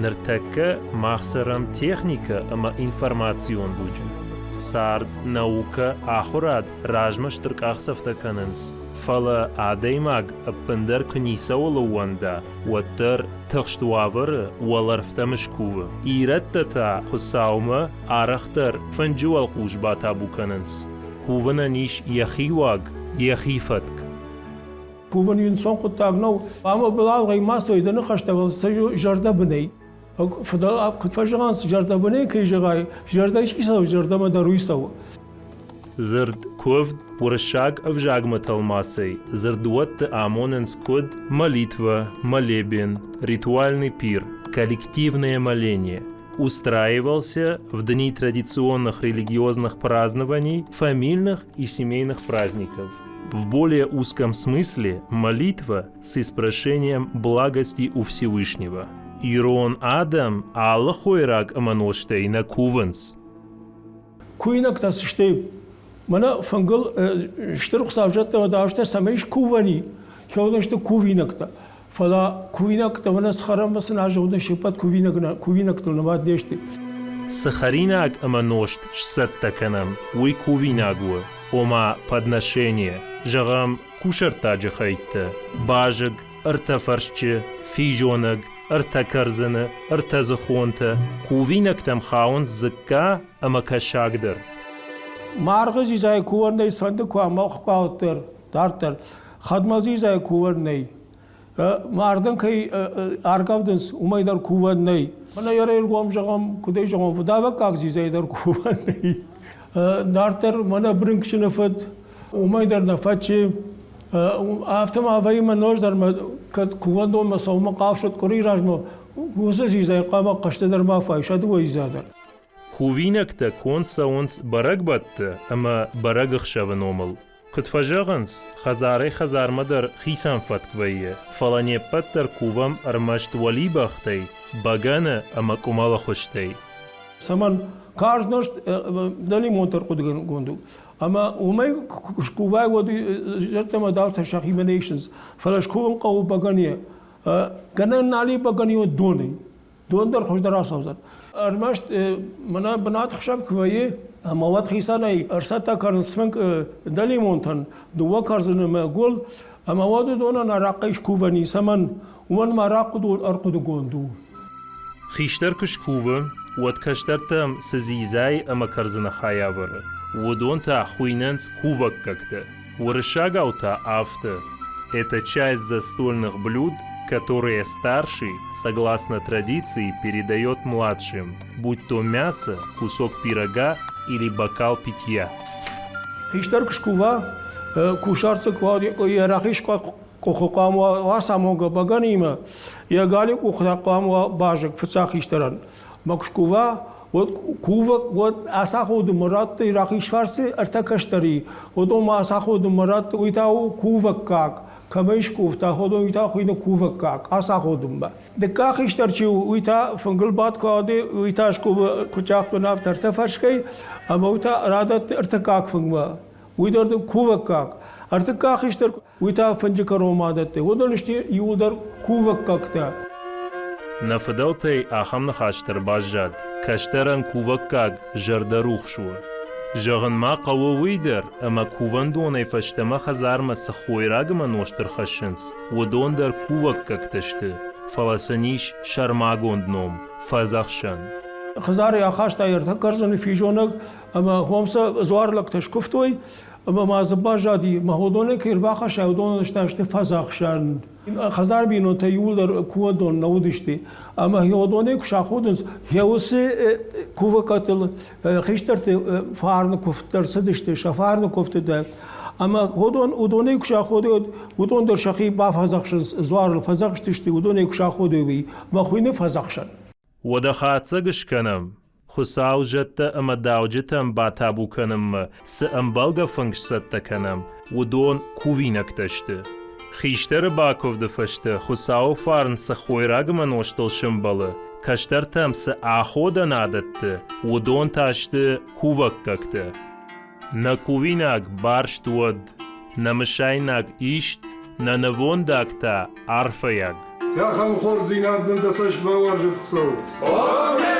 Ныртӕккӕ мах цӕрӕм техникӕ ӕмӕ информацион дуджы. Цард, наукӕ, ахуырад размӕ стыр къахдзӕфтӕ кӕнынц. Фӕлӕ адӕймаг ӕппындӕр куы ницӕуыл ӕууӕнда, уӕддӕр тыхст уавӕры уӕлӕрвтӕм скувы. Ирӕттӕ та Хуыцаумӕ арӕхдӕр фынджы уӕлхъус батабу кӕнынц. Кувынӕн ис йӕхи уаг, йӕхи фӕтк. Кувын ӕнцон хъуыддаг нӕу. Ӕмӕ былалгъӕй ма цӕуй дӕ ныхӕстӕ, фӕлӕ сӕ зӕрдӕбынӕй. Фыдӕл куыд фӕзӕгъынц, зӕрдӕбынӕй кӕй зӕгъай, зӕрдӕ чи цӕуы, зӕрдӕмӕ дӕр уый цӕуы. Дзырд куывд уырыссаг ӕвзагмӕ тӕлмацӕй дзырдуӕтты амонынц куыд молитва, молебен, ритуальный пир, коллективное моление. Устраивался в дни традиционных религиозных празднований, фамильных и семейных праздников. В более узком смысле молитва с испрошением благости у Всевышнего. Ирон адӕм алы хойраг ӕмӕ нозтӕй нӕ кувынц. Куинӕгтӕ сты, мӕнӕ фынгыл стыр хуыцау зӕдтӕ даустӕ цӕмӕй скувӕни, хеуылдӕр сты кувинӕгтӕ. Фӕлӕ кувинӕгтӕ мӕнӕ схӕрӕммӕ сын азӕуды се ппӕт кувинӕгтыл нымад не сты. Цы хӕринаг ӕмӕ нозт сцӕттӕ кӕнӕм, уый кувинаг у, ома подношение, зӕгъӕм, кусӕрттаджы хӕйттӕ, базыг, ӕртӕ фӕрсчы, физонӕг, ӕртӕ кӕрдзыны, ӕртӕ дзыхонтӕ, кувинӕгтӕм хауынц дзыкка ӕмӕ кӕсаг дӕр. Маргъы дзидзайы кувӕн нӕй цӕнды куы амалхъуалддӕр дарддӕр. Хӕдмӕл дзидзайы кувӕн нӕй. Мардӕн кӕй аргӕвдынц, уымӕй дӕр кувӕн нӕй. Мӕнӕ йӕ регом зӕгъӕм, куыдӕй зӕгъӕм, фыдӕвӕггаг дзидзайы дӕр кувӕн нӕй. Дарддӕр мӕнӕ бырынкъджыны фыд, уымӕй дӕр нӕ фӕччы. Афтӕ ма вӕййы мӕ ноз дӕр мӕ кӕд кувӕндонмӕ цӕуынмӕ хъавсыд къуыри размӕ, уыцы дзидзайы хъуамӕ хъӕстӕ дӕр ма фӕиса дыууӕ дзидза дӕр. Кувинӕгтӕ конд цӕуынц бӕрӕгбӕтты ӕмӕ бӕрӕгӕхсӕвы номыл. Куыд фӕзӕгъынц, хӕдзарӕй-хӕдзармӕ дӕр хицӕн фӕтк вӕййы, фӕлӕ не ппӕт дӕр кувӕм ӕрмӕст уӕлибӕхтӕй, бӕгӕны ӕмӕ къуымӕлы хуызтӕй. Цӕмӕн карз нозт дӕлимонты ӕрхъуыдыгонд у. Ӕмӕ уымӕй скувай, уӕд зӕрдӕмӕ дӕртӕ сӕхимӕ нӕ исынц. Фӕлӕ скувын хъӕуы бӕгӕныйӕ. Гӕнӕн нал и бӕгӕныйӕ донӕй. Дон дӕр хуыздӕр ацӕудзӕн. Ӕрмӕст мӕнӕ бынат хсӕв куы вӕййы, ӕмӕ уӕд хицӕнӕй ӕрцӕттӕ кӕнынц фынг дӕлимонтӕн, дыууӕ кӕрдзыны мӕ гуыл, ӕмӕ уӕд уыдонӕн арахъхъӕй скувӕн и. Цӕмӕн? Уымӕн ма арахъхъ ӕрхъуыдыгонд у. Хистӕр куы скувы, уӕд кӕстӕртӕм цы дзидзайы ӕмӕ кӕрдзыны хай ӕвӕры, уыдон та хуыйнынц кувӕггӕгтӕ. Уырыссагау та афтӕ. Это часть застольных блюд, которые старший, согласно традиции, передает младшим, будь то мясо, кусок пирога или бокал питья. Хистӕр куы скува, кусарт дзы куы йӕ рахиз къухы хъуамӕ уа уацамонгӕ бӕгӕныимӕ, йӕ галиу къухы та хъуамӕ уа базыг фыццаг хистӕрӕн. Мӕ куы скува, уӕд кувӕг, уӕд ацаходынмӕ радтой рахизфарсы ӕртӕ кӕстӕри, уыдон ма ацаходынмӕ радтой, уый та у кувӕггаг. Кӕмӕй скуывта, уыдон уый та хуыйны кувӕггаг, ацаходынмӕ. Дыккаг хистӕр чи у, уый та фынгыл бадт куы ауди, уый та скувы куы афтӕ ӕртӕ фӕрскӕй, ӕмӕ уый та радӕтты ӕртыккаг фынгмӕ. Уый дӕр дын кувӕггаг. Ӕртыккаг хистӕр уый та фынджы кӕронмӕ дӕтты. Уыдон сты иууылдӕр кувӕггӕгтӕ. Нӕ фыдӕлтӕй ахӕм ныхас дӕр баззад: кӕстӕрӕн кувӕггаг зӕрдӕрухс у. Зӕгъын ма хъӕуы уый дӕр, ӕмӕ кувӕндонӕй фӕстӕмӕ хӕдзармӕ цы хойраг ӕмӕ нозт ӕрхӕссынц, уыдон дӕр кувӕггӕгтӕ сты, фӕлӕ сын ис сӕрмагонд ном – фӕдзӕхсӕн. Хӕдзарӕй ахаста ӕртӕ кӕрдзыны физонӕг ӕмӕ хом сӕ дзуарлӕгтӕ скуывтой, ӕмӕ ма дзы баззади, мӕ уыдонӕй кӕй ӕрбахӕссай, уыдонӕн сты фӕдзӕхсӕн. Хӕдзар бинонтӕ иууылдӕр кувӕндон нӕ уыдысты. Ӕмӕ уыдонӕй куы саходынц, гъе уыцы кувӕггӕтыл хистӕрты фарны куывдтӕ ӕрцыдысты, сӕ фарны куывдтытӕ. Ӕмӕ уыдон, уыдонӕй куы саходой, уыдон дӕр сӕхи бафӕдзӕхсынц, дзуарыл фӕдзӕхстысты, уыдонӕй куы саходой, уый. Мӕ хуыйны фӕдзӕхсӕн. Уӕдӕ хатдзӕг скӕнӕм, Хуыцау зӕдтӕ ӕмӕ дауджытӕм батабу кӕнынмӕ цы ӕмбӕлгӕ фынг сцӕттӕ кӕнӕм, уыдон кувинӕгтӕ сты. Хистӕры бакуывды фӕстӕ Хуыцауы фарн цы хойраг ӕмӕ нозтыл сӕмбӕлы, кӕстӕртӕм цы аходӕн адӕтты, уыдон та сты кувӕггӕгтӕ. Нӕ кувинаг барст уӕд, нӕ мысайнаг ист, нӕ нывондаг та арфӕйаг. Ахӕм хорздзинад нын дӕ цӕст бауарзӕд Хуыцау. Амин!